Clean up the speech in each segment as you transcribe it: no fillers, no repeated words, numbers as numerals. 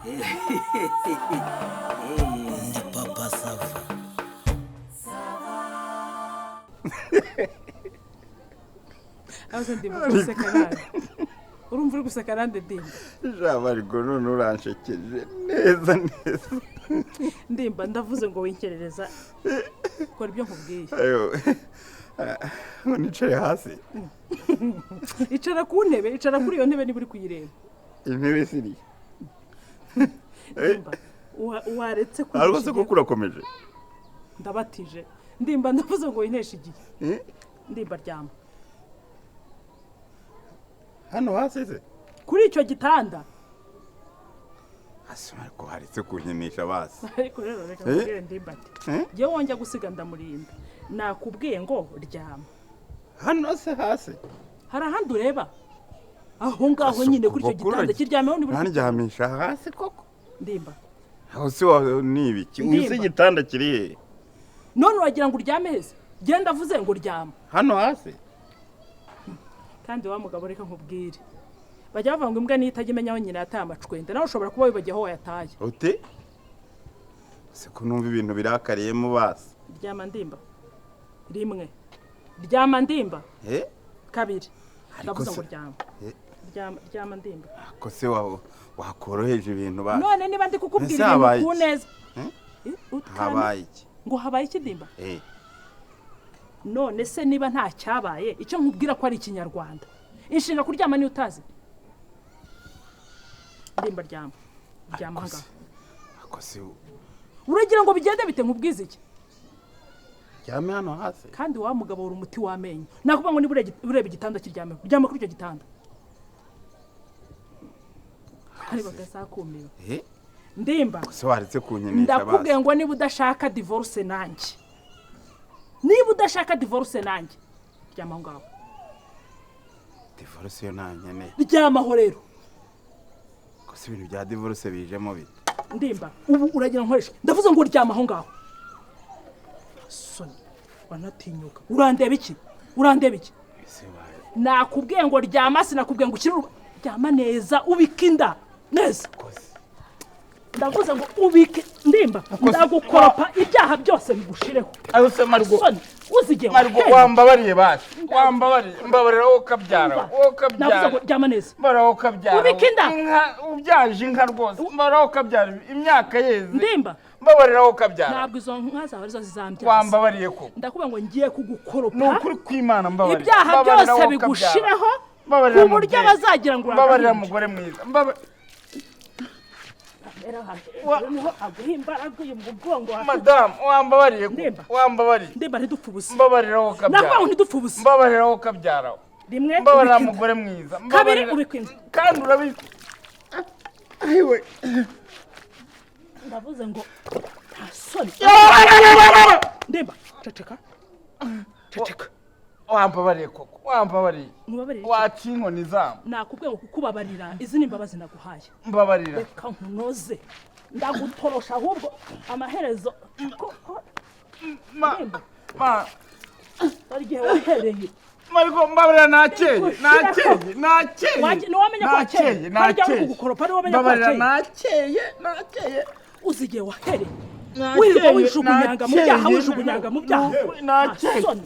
Ndi Papa Sava. Aho ndimo guseka nabi, urumva uri guseka nande, Ndimba? Ijambo, ariko none uranshekeje neza neza. Ndimba, ndavuze ngo winkerereza, kora ibyo nkubwiye. Ayo, ngo nicare hasi? Icara ku ntebe, icara kuri iyo ntebe niba uri kuyireba. Intebe ziriya? Ndimba, waretse Ariko se kuntesha koko igihe? Urakomeje. Ndabatije, Ndimba, ndavuze ngo winteshe igihe. Eh? Ndimba, ryama. Hano hasi se? Kuri icyo gitanda. Hasi, ariko haretse kunkinisha basi. Ariko rero reka Eh? nkubwire, Ndimba, ati Eh? njyewe wongera gusiga ndamurinda. Nakubwiye ngo ryama. Hano se hasi? Hari ahandi ureba? Aho ngaho nyine kuri icyo gitanda, kiryameho niba uri. Ntandyamisha hasi koko? Ndimba. Aho si wa ni ibiki uyu se? Ndimba. Igitanda kiri he? None uragira ngo uryame heza? Genda, avuze ngo ryama. Hano hasi? Kandi wa mugabo, reka nkubwire, bajya bavuga ngo imbwa niyo itajya imenya aho nyina yataye amacwende. Nawe ushobora kuba wibagiwe aho wayataye. Ute se ko numva ibintu birakariyemo basi? Ryama, Ndimba. Rimwe, ryama, Ndimba. Eh? Kabiri, ndavuze ngo ryama. Eh? Ryama, ryama, Ndimba. Ko se wakoroheje ibintu basi? None niba ndi kukubwira Ese habaye ibintu ku iki? neza. Eh? Eh, Habaye iki? Ngo habaye iki, Ndimba? Eh. None se niba nta cyabaye, icyo nkubwira ko ari Ikinyarwanda, inshinga kuryama niyo utazi? Ndimba, ryama, ryama ahangaha. Ako se? Uragira ngo bigende bite? Nkubwize iki? Ryame hano hasi? Kandi wa mugabo, uri umuti w'amenyo. Nakuvuga ngo niba ureba igitanda kiryameho, ryama kuri icyo gitanda. Ariko gasakumiro. Eh? Ndimba. Se waretse kunkinisha Ndakubwiye basi? ngo niba udashaka divorce nanjye, niba udashaka divorce nanjye, ryama aho ngaho. Divorce yo nta nkeneye. Ryamaho rero. Ko se ibintu bya divorce bijemo bite? Ndimba, ubu uragira nkoresha? Ndavuze ngo ryama aho ngaho. Soni, wanatinyuka? Urandeba iki? Urandeba iki? Ese wawe? Nakubwiye ngo ryama, sinakubwiye ngo ukire ryama neza, ubike inda neza. Ndavuze ngo ubike. Ndimba, ndagukoropa ibyaha byose bigushireho. Ayo se Margo? Soni, uzi igihe Margo, wahereye? wambabariye basi, wambabariye, mbabarira wowe ukabyara, wowe Navuze ngo ukabyara. ryama neza. Mbabarira wowe ukabyara. Ubike inda. Inka ubyaje, inka rwose, mbabarira wowe ukabyara, imyaka yeze. Ndimba. Mbabarira wowe ukabyara. Ntabwo izo nka zawe arizo zizambyaza. Wambabariye koko? Ndakubwira ngo ngiye kugukoropa. Ni ukuri kw'Imana, mbabarira. Ibyaha Mbabarira byose wowe ukabyara. bigushireho, Mbabarira, ku buryo mubyeyi. bazagira ngo Mbabarira, uragahinja. mugore mwiza. Niho aguha imbaraga uyu mugongo wawe. Madamu, wambabariye Ndimba. koko? Wambabariye? Ndimba, ntidupfe ubusa. Mbabarira wowe Nakubwira ngo ukabyara. ntidupfe ubusa. Mbabarira wowe ukabyara. Rimwe, Mbabarira, ubike inda. mugore mwiza. Kabiri, Mbabarira. ubike inda. Kandi urabizi, ayiwe. Ndavuze ngo nta soni. Ndimba, ceceka, ceceka. Wambabariye koko? Wambabariye? Nkubabarire iki? Waca inkoni zamba. Nakubwiye ngo kukubabarira, izi ni imbabazi naguhaye. Mbabarira. Reka nkunoze, ndagutorosha ahubwo amaherezo ko Ma Ndimba. Ma. Dore igihe wahereye. Mariko, mbabarira, nakeye, nakeye, nakeye. Ntiwamenya ko wakeye? Nakeye. Harya uri Nakeye. kugukoropa, ntiwamenya ko Mbabarira. wakeye? Nakeye, nakeye. Uzi igihe wahereye Nakeye, wirirwa wijugunyanga mu byaha, nakeye. wijugunyanga mu byaha? Nakeye. Nta soni.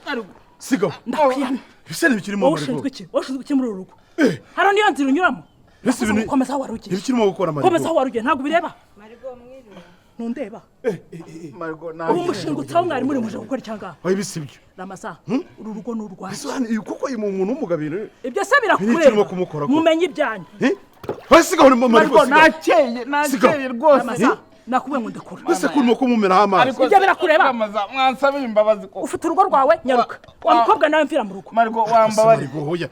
Ariko sigaho. Ndakwiyamye. Ibise ntibikirimo. Wowe Mariko. ushinzwe iki? Wowe ushinzwe iki muri uru rugo? Hano niyo nzira unyuramo. Mbese Ndavuze ngo komeza aho wari ugiye. Ntibikirimo gukora, Mariko. Komeza aho wari ugiye, ntabwo ubireba? Marigo, mwiriwe. Ntundeba? Mariko. Ubu Nakeye. mushingutse aho mwari muri, muje gukora icyangaha? Oya, ibi si byo. Ramasa, uru rugo ni urwanjye. Ese hano kuko uyu muntu w'umugabo Ibyo se Ibintu birakureba? kirimo kumukora ko. Mumenye ibyanyu. Eh? Oya, sigaho Mariko. Mariko. Sigaho. Nakeye, nakeye rwose. Ramasa, nakubwiye ngo ndekura. Ese ko urimo kumumeraho amazi? Ariko Ibyo birakureba? Ramaza, mwansabiye imbabazi koko? Ufite urugo rwawe, nyaruka. Wa mukobwa nawe, mvira mu rugo. Mariko, wambabariye? Mariko, hoya.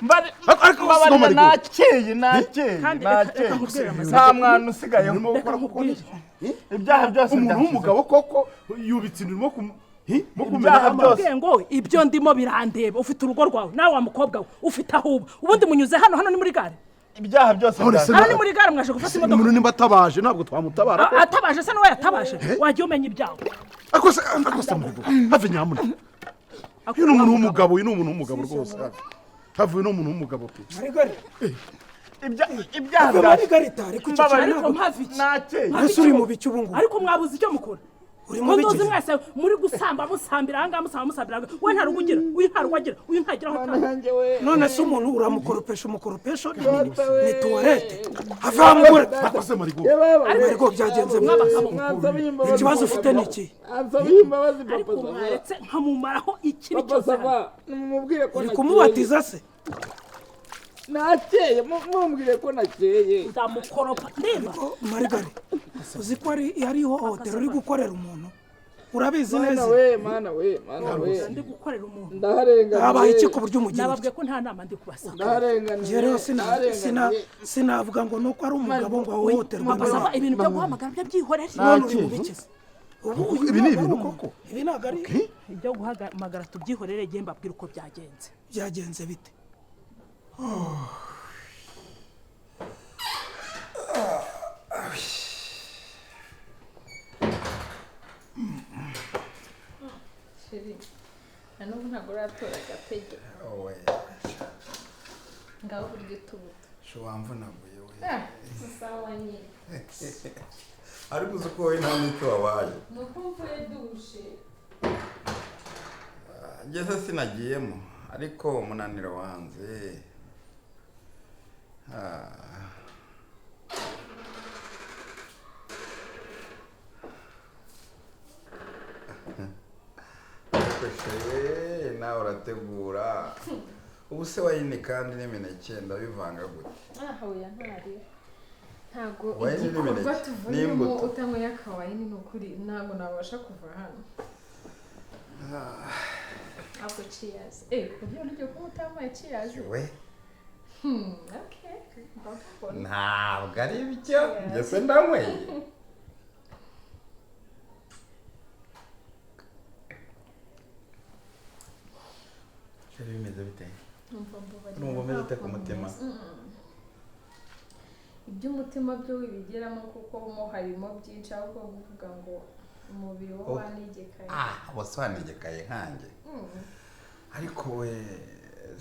Ariko sigaho, Mbabarira. Mariko. Nakeye, nakeye. Kandi reka Nakeye. nkubwire, Ramaza. Nta mwana usigayeho. Urimo Reka gukora kuko nkubwire. Ibyaha byose umuntu byansize. w'umugabo koko yubitse inda, urimo Ibyaha kumenaho amazi. byose. Nakubwiye ngo ibyo ndimo birandeba. Ufite urugo rwawe nawe, wa mukobwa we, ufite aho uba. Ubundi munyuze hano, hano ni muri gare? Ibyaha byose None se byansize. Hano ni muri gare mwaje gufata imodoka? Umuntu nimba atabaje, ntabwo twamutabara koko. Atabaje se niwe yatabaje? Wajya umenya ibyawe. Ariko se Mariko, have nyamuna, uyu ni umuntu w'umugabo, uyu ni umuntu w'umugabo rwose, have, have, uyu ni umuntu w'umugabo pe. Ibyaha Ave Marigarita, ariko icyo kintu Ariko ntabwo mpava iki? Nakeye. Ese uri mu biki ubu ngubu? Ariko mwabuze icyo mukora. Uri mu Ko nduzi biki? mwese muri gusamba musambira ahangaha, musamba musambira ahangaha. We nta rugo ugira, uyu nta rugo agira, uyu ntagira aho ataha. Nanjye we. None se umuntu uramukoropesha umukoropesho ni tuwarete? Have wa mugore. Akoze Marigo. Marigo, byagenze bite? Mwansabiye imbabazi. Ikibazo ufite ni iki? Ansabiye imbabazi, papa Ariko Sava. mwaretse nkamumaraho ikibi Papa cyose hano. Sava, nimumubwire ko Uri nakeye. kumubatiza se? Nakeye, mumbwire ko nakeye. Ndamukoropa ndeba. Ko Marigari, uzi ko ari ihohotera uri gukorera umuntu? Urabizi Mana neza? we, mana we, mana we. Ndi gukorera umuntu? Ndaharenganiye. Habaye iki ku buryo umugira utya? Nababwiye ko nta nama ndi kubasaba. Ndaharenganiye. Njye rero Ndaharenganiye. sinavuga ngo nuko ari umugabo ngo ahohoterwe. Papa Sava, ibintu byo guhamagara byo byihorere. None uri mu biki se? Ubu uyu Ibi ni ntabwo ari ibintu umuntu. koko? Ibi ntabwo ari Ibyo guhamagara tubyihorere, igihe mbabwira uko byagenze. Byagenze bite? Chéri, na n'ubu ntabwo uratora agatege. Ngaho burya utubuto. Sho wamvunaguye we. Ah, sawa nyine. Ariko uzi ko wowe nta n'icyo wabaye? Ni uko mvuye dushe. Ngeze sinagiyemo, ariko umunaniro wanze. Ah. Ariko chérie, nawe urategura. Ubu se wine kandi n'imineke ndabivanga gute? Ah, oya, ntari ntabwo Wine igikorwa n'imineke, tuvuyemo n'imbuto. utanyweye akawine, ni ukuri ntabwo nabasha kuva hano. Ahubwo cheers. Ku buryo ugiye kuba utanyweye cheers. We. Okay, ndakubona. Ntabwo ari byo, njye se ndanyweye? Chérie, bimeze bite? Numva mbabarira. Urumva umeze ute ku mutima? Iby'umutima byo wibigeramo kuko mo harimo byinshi, ahubwo kuvuga ngo umubiri wo Oh. wanegekaye. Ah, bose wanegekaye nkanjye. Ariko we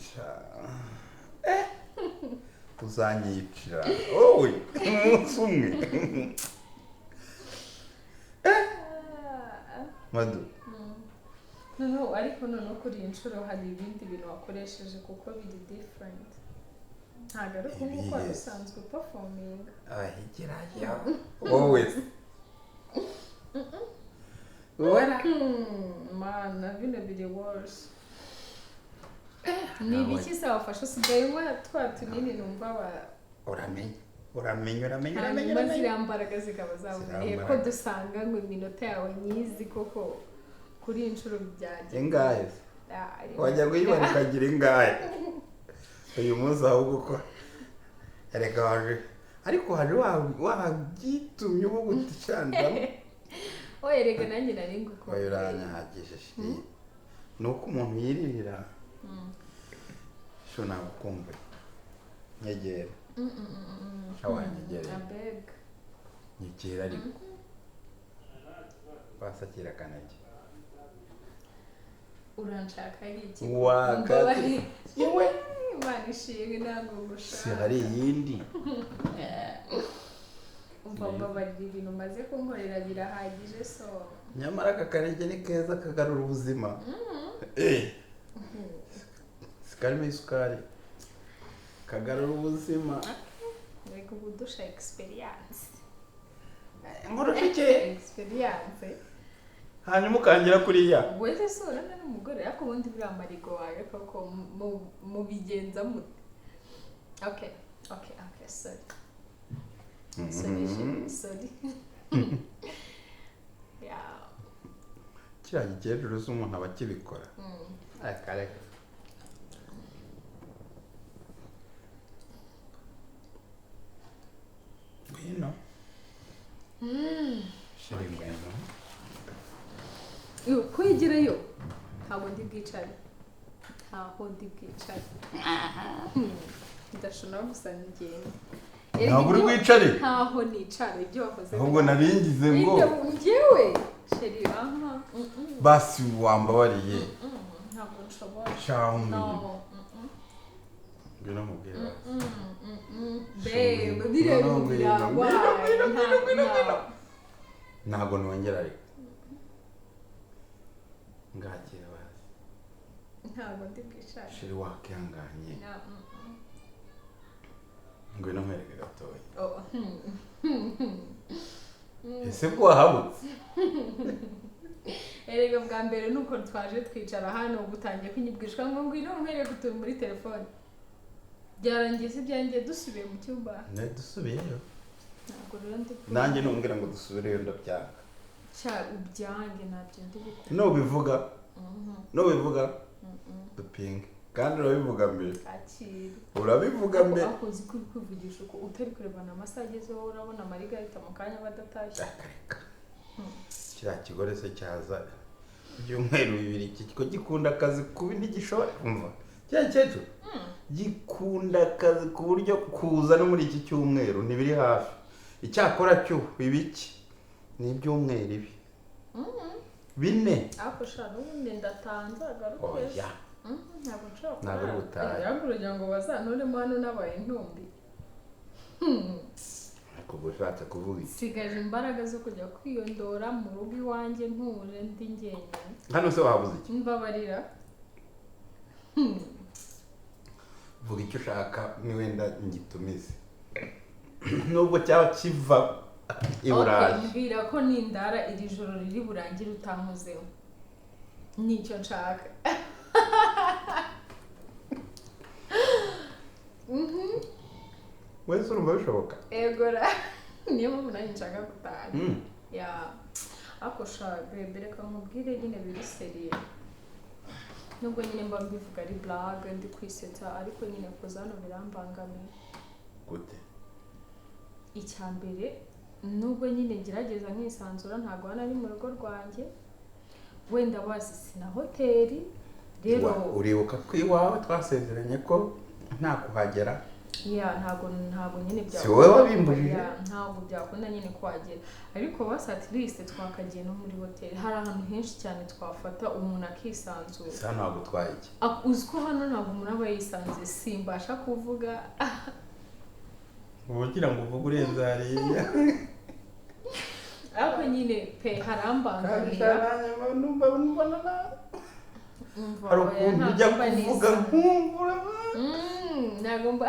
sha, uzanyicira wowe umunsi umwe. Madu. Noneho ariko noneho kuri iyi nshuro hari ibindi bintu wakoresheje kuko biri different, ntabwo ari uko nguko wari Ibihe? usanzwe performinga. Ahigirayo wowe se wowe? Mana, bino biri worse. Ni ibiki se wafashe? Usigaye unywa twa tunini numva wa Uramenye, uramenye, uramenye, uramenye. Hanyuma Uramenye. ziriya mbaraga zikaba zaboneye Ziriya ko mbaraga. dusanga ngo iminota yawe nyizi koko, kuri iyi nshuro byagenze. Ingahe se? Ah, Wajya kuyibara ukagira ingahe uyu munsi? Ahubwo ko erega waje, ariko hari wabyitumye ubu guticandamo. Oya, erega nanjye nari ngukumbuye. Oya, uranyahagije chérie. Ni uko umuntu yiririra. Sho, nagukumbuye, nyegera sha, wanyegereye. Abeg. Nyegera ariko wasakira akanege. Uranshaka iki? Wakati. Mbabarira. Yewe. Imana ishimwe, ntabwo Si ngushaka. hari iyindi? Umva, mbabarira, ibintu umaze kunkorera birahagije, so Nyamara aka karenge ni keza, kagarura ubuzima. Sikarimo isukari, kagarura ubuzima. Reka ubu dusha experience. Nkurusha iki? Experience. Hanyuma ukangira kuriya. Wese se urana n'umugore, ariko ubundi buriya marigo wawe koko mubigenza mute? Okay, sorry, sorry chérie, sorry, yeah. Kiriya gikecuru se umuntu aba akibikora? Reka reka. Ngwino chérie, ngwino. Yo, kwigireyo ntabwo ndi bwicare, ntaho ndi bwicare. Ndashobora gusa ngenda. Ntabwo uri bwicare? Ntaho nicara, ibyo wakoze Ahubwo naringize ngo Ibyo njyewe chérie, aha Basi wambabariye. Ntabwo nshobora. Cyangwa No. Ngwino mubwire basi. Babe, biriya No, no, bintu ngwino, birabaye. ngwino, ngwino, ngwino, ngwino. Ntabwo Ntabwo nongera ariko. Ngakira basi. Ntabwo ndi bwishake. Sheri wakihanganye. Ngwino nkwereke gatoya. Oh. Ese ko wahabutse? Erega bwa mbere nuko twaje twicara hano gutangiye kunyibwishwa ngo ngwino nkwereke utuntu muri telefone. Byarangiye si byanjye dusubiye mu cyumba. Ne dusubiyeyo. Ntabwo rero ndi Nanjye numbwira ngo dusubireyo ndabyanga. Cya ubyange ntabyo ndi gukora. Nubivuga. Nubivuga. Dupinge. Kandi urabivuga mbere. Akira. Urabivuga mbere. Ako uzi ko uri kwivugisha uko utari kurebana amasaha agezeho urabona Mariga ahita mu kanya badatashye. Reka. Kiriya kigore se cyaza ibyumweru bibiri iki kigo gikunda akazi kubi ntigishobora umva. Kiriya gikecuru gikunda akazi ku buryo kuza no muri iki cyumweru ntibiri hafi. Icyakora cyo ibiki ni ibyumweru ibi bine. Ariko sha n'ubundi ndatanze agaruke. Oya. Ntabwo nshobora Ntabwo uri butahe. Ntabwo kugira ngo bazanturemo hano nabaye intumbi. Ariko ubwo ushatse kuvuga iki? Nsigaje imbaraga zo kujya kwiyondora mu rugo iwanjye ntuje ndi njyenyine. Hano se wabuze iki? Mbabarira. Vuga icyo ushaka ni wenda ngitumize. Nubwo cyaba kiva i Burayi. Okay, mbwira ko nindara iri joro riri burangire utankozeho. Nicyo nshaka. Wese urumva bishoboka? Egora. Niyo mpamvu nanjye nshaka gutaha. Ya. Ako sha bebe reka nkubwire nyine biri seriye. Nubwo nyine mba mbivuga ari blague ndi kwisetsa ariko nyine kuza hano birambangamiye. Gute? Icya mbere nubwo nyine ngerageza nkisanzura ntabwo hano ari mu rugo rwanjye. Wenda basi na hoteli rero Uribuka ko iwawe twasezeranye ko nta kuhagera? Ya ntabwo nyine byakunda. Si wowe wabimbujije? Ntabwo byakunda nyine kuhagera. Ariko basi at least twakagiye no muri hoteli. Hari ahantu henshi cyane twafata umuntu akisanzura. Sa ntabwo utwaye iki? Uzi ko hano ntabwo umuntu aba yisanzuye simbasha kuvuga. Ubu ugira ngo uvuge urenze hariya. Ariko nyine pe harambangamira. Hari ukuntu ujya kuvuga nkumvura. Ntabwo mba.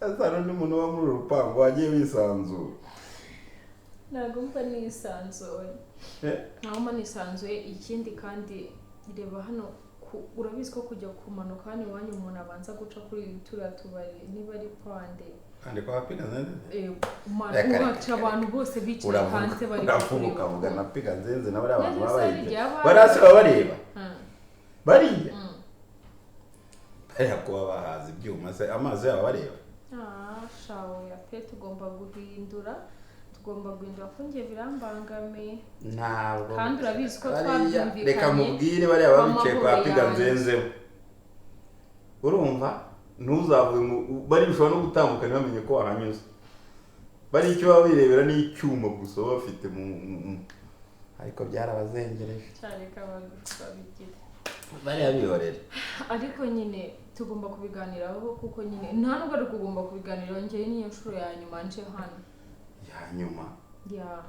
Asa n'undi muntu uba muri uru rupangu wagiye wisanzura. Ntabwo mba nisanzuye. Ntabwo mba nisanzuye. Ikindi kandi reba hano urabizi ko kujya kumanuka hano iwanyu umuntu abanza guca kuri turiya tubari niba ari pande. Kandi kwa Piga Nzenze? Uhaca abantu bose bicaye hanze bari kureba. Ukavuga na Piga Nzenze na bariya bantu baba bahibye. Bariya baba bareba. Bariya. Bariya kuba bahaza ibyuma se amazi yabo bareba. Shawe ya pe tugomba guhindura. Tugomba guhindura ko ngiye birambangamiye. Ntabwo. Kandi urabizi ko twabyumvikanye. Reka mubwire bariya babicaye kwa Piga Nzenze. Urumva? Ntuzavuge ngo bari bishobora no gutambuka ntibamenye ko wahanyuze. Bari icyo baba birebera ni icyuma gusa baba bafite mu ariko byarabazengereje. Cyane kababigira. Bariya bihorere. Ariko nyine tugomba kubiganiraho kuko nyine nta nubwo ari kugomba kubiganiraho njye niyo nshuro ya nyuma nje hano. Ya nyuma? Ya.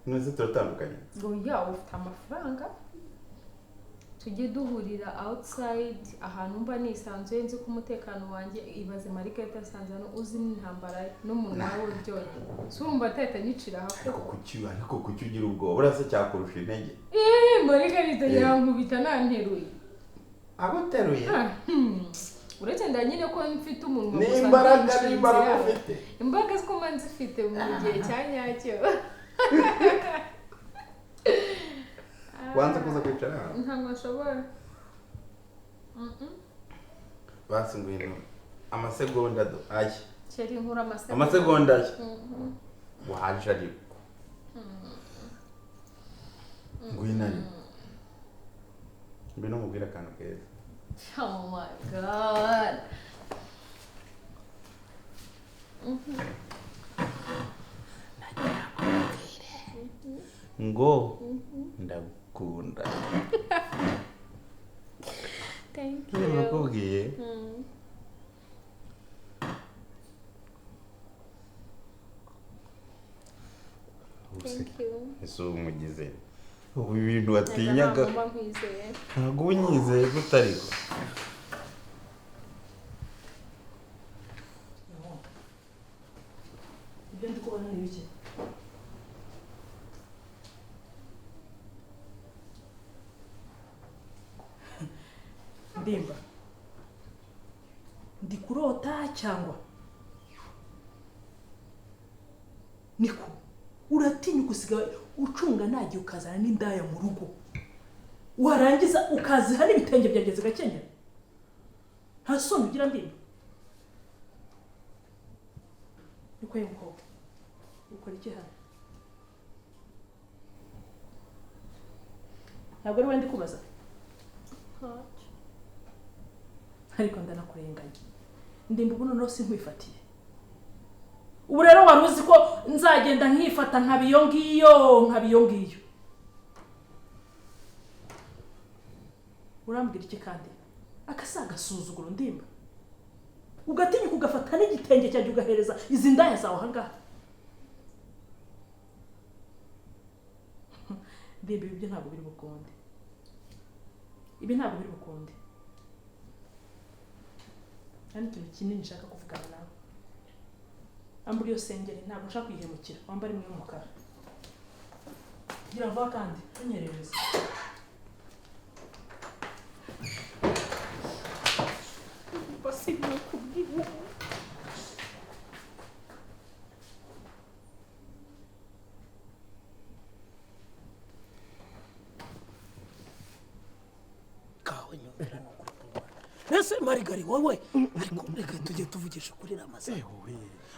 None turatandukanye? Oya ufite amafaranga. Tujye duhurira outside ahantu mba nisanzuye nzi ko umutekano wanjye ibaze Marika asanze hano uzi n'intambara n'umuntu wawe byonyine. Si urumva atahita anyicira aho. Ariko kuki ugira ubwoba? Buriya se cyakurusha intege? Marika yankubita nanteruye. Aguteruye? Uretse nda nyine ko mfite umunwa gusa. N'imbaraga ufite. Imbaraga ziko mba nzifite mu gihe cya nyacyo. Wanze kuza kwicara hano? Ntabwo nshobora. Basi ngwino amasegonda do aye. Cheri nkura amasegonda. Amasegonda aye. Waje ariko. Ngwino ariko. Ngwino mubwire akantu keza. Oh my God. Nagira ngo mubwire ngo ndagukunda. Thank Thank you. Ese ubu umugize ubu ibintu watinyaga? Ntabwo mba nkwizeye. Ntabwo uba unyizeye gute ariko? Ibyo ndi kubona ni ibiki? Ndimba, ndi kurota cyangwa niko uratinya ugusiga ucunga nagiye ukazana n'indaya mu rugo, warangiza ukaziha n'ibitenge byageze gakenyera? Nta soni ugira, Ndimba? Niko ye mukobwa, ukora iki hano? Ntabwo ari we ndi kubaza. Ntacyo. Ariko ndanakurenganya, Ndimba. Ubu noneho sinkwifatiye. Ubu rero wari uzi ko nzagenda nkifata nkaba iyo ngiyo, nkaba iyo ngiyo. Urambwira iki kandi? Aka si agasuzuguro, Ndimba? Ugatinyuka ugafata n'igitenge cyanjye ugahereza izi ndaya zawe ahangaha? Ndimba, ibi byo ntabwo biri bukunde, ibi ntabwo biri bukunde. Nta n'ikintu kinini nshaka kuvugana nawe. Ambura iyo sengeri, ntabwo nshaka kuyihemukira. Wambara imwe y'umukara. Gira vuba kandi tunyerereze. Sinakubwira. Kawe nyumvira, ni ukuri kw'Imana. Ese Marigari, wowe ariko reka tujye tuvugisha ukuri. Ramaze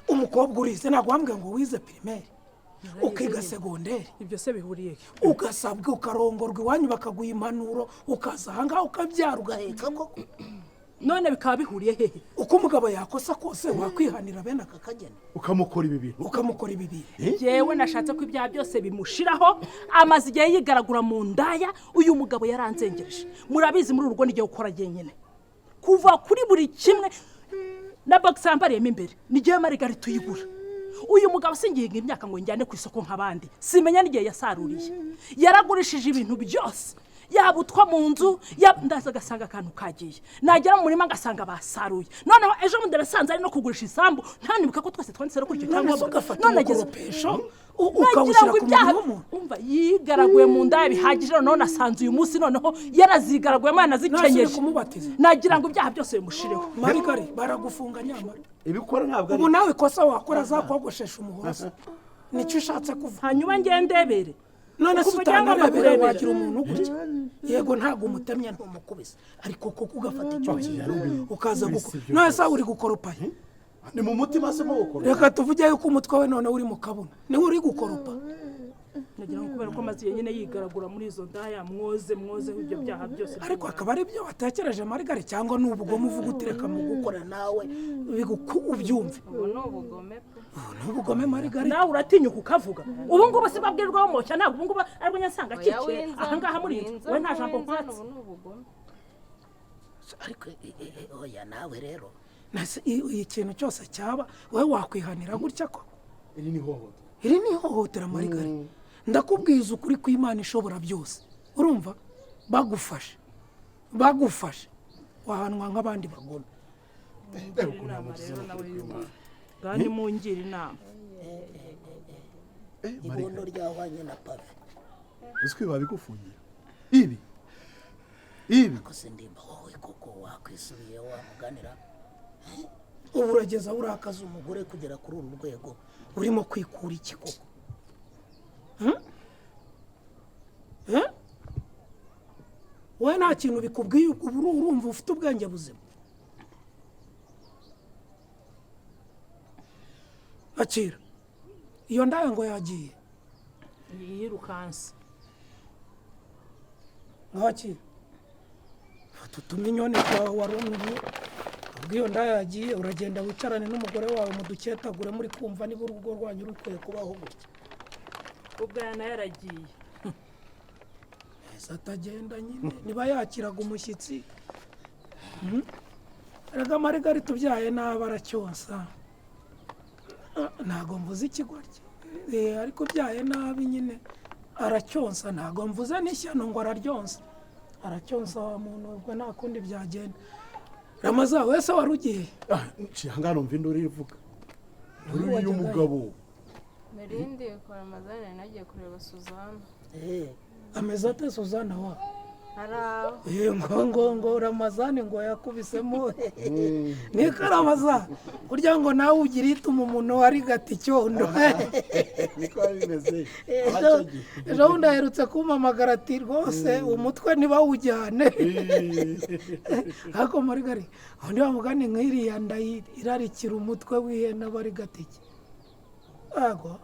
umukobwa urize, ntabwo wambwiye ngo wize primaire, ukiga segonderi? Ibyo se bihuriye he? Ugasabwa, ukarongorwa iwanyu bakaguha impanuro, ukaza ahangaha ukabyara, ugaheka koko. None bikaba bihuriye hehe? Uko umugabo yakosa kose, wakwihanira bene aka kageni? Ukamukora ibi bintu? Ukamukora ibi bintu? Yewe, nashatse ko ibyaha byose bimushiraho. Amaze igihe yigaragura mu ndaya. Uyu mugabo yaranzengereje, murabizi. Muri uru rugo n'igihe ukora jyenyine kuva kuri buri kimwe, na boxer yambariyemo imbere nigihe Marigari tuyigura. Uyu mugabo singihinga imyaka ngo njyane ku isoko nk'abandi, simenya n'igihe yasaruriye. Yaragurishije ibintu byose, yaba utwo mu nzu, ndaza agasanga akantu kagiye, nagera mu murima ngasanga basaruye. Noneho ejo bundi nasanze ari no kugurisha isambu, ntanibuka ko twese twanditse no kuri icyo None se cyangombwa. ugafata None ageze umukoropesho nagira ukawushyira ngo ku ibyaha mubiri w'umuntu? Umva, yigaraguye mu ndaya bihagije. Noneho nasanze uyu munsi noneho yarazigaraguyemo, Ntasubire yanazikenyeje. kumubatiza. Nagira ngo ibyaha byose bimushireho. Marigari, baragufunga nyamara. Ibikora ntabwo ari Ubu nawe ikosa wakora, azakogoshesha umuhoro se? Nicyo ushatse kuvuga? Hanyuma ngendebere. None se Kuva cyangwa utanarebera bakurebera. wagira umuntu gutya? Yego, ntabwo umutemye, ntumukubise, ariko koko ugafata icyo kintu ukaza gukora, none se uri gukoropaye? Ni mu mutima se mo gukora? Reka tuvuge yuko umutwe we none uri mu kabuno, niwe uri gukoropa. Nagira ngo kubera ko amaze igihe nyine yigaragura muri izo ndaya, mwoze, mwozeho ibyo byaha byose. Ariko akaba ari byo watekereje, Marigari, cyangwa ni ubugome uvuga uti reka mu gukora nawe ubyumve? Ubu ni ubugome pe. Ubu ni ubugome, Marigari. Nawe uratinyuka ukavuga? Ubu ngubu si babwirwa bamoshya? Ntabwo ubu ngubu aribwo nyasanga Oya, akikiye winzana, ahangaha muri iyi nzu. winzana, We, nta jambo winzana, nkwatse. ubu ni ubugome. Ariko oya, nawe rero nase ikintu cyose cyaba, wowe wakwihanira gutya koko? Iri ni ihohoterwa. Iri ni ihohotera, Marigari. Ndakubwiza ukuri kw'Imana ishobora byose, urumva, bagufashe, bagufashe wahanwa nk'abandi bagome. Reba ukuntu yamugize n'ukuri kw'Imana. Kandi mungira inama. Ibondo ryahwanye na pave. Uzi ko ibi babigufungira ibi? Ariko se Ndimba, wowe koko wakwisubiye wamuganira? Ubu urageza aho urakaza umugore kugera kuri uru rwego. Urimo kwikura iki koko? Hmm? Eh? Wowe nta kintu bikubwiye? Ubu urumva ufite ubwenge buzima? Akira iyo ndaya ngo yagiye. Yirukanse. Mwakira, fata utuminyoni twawe warumye. Ubwo iyo ndaya yagiye, uragenda wicarane n'umugore wawe muduketagure, muri kumva niba urugo rwanyu rukwiye kubaho gutya. Ubwo aya nayo aragiye. Ese atagenda nyine niba yakiraga umushyitsi? Erega Marigari, tubyaye nabi aracyonsa. Ah, ntabwo mvuze ikigoryi. Ariko ubyaye nabi nyine aracyonsa, ntabwo mvuze n'ishyano ngo araryonsa, aracyonsa wa muntu, ubwo nta kundi byagenda. Ramaza, wese wari ugiye? Nciye ahangaha numva induru ivuga. Wari Uriya wajyaga he? mugabo. Narindi kwa Ramazani, nagiye kureba Suzana. Ameze ate Suzana wa? Ari aho. Ngo Ramazani ngo yakubisemo niko. Ramaza, kurya ngo nawe ugira ituma umuntu arigata icyondo. Niko bimeze. Ejo bundi aherutse kumpamagara ati rwose umutwe ntibawujyane. Ariko muri gari undi bamugani nk'iriya nda irarikira umutwe w'ihene aba ari gatike yego,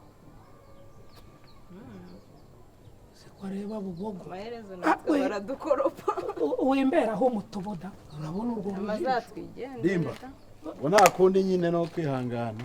siko areba bubogo. Amaherezo Ah, natwe we. baradukoropa. Wemberaho mutuboda, urabona urwo rujisho. Amazatwigendera. Rimba. Ngo nta kundi nyine no kwihangana.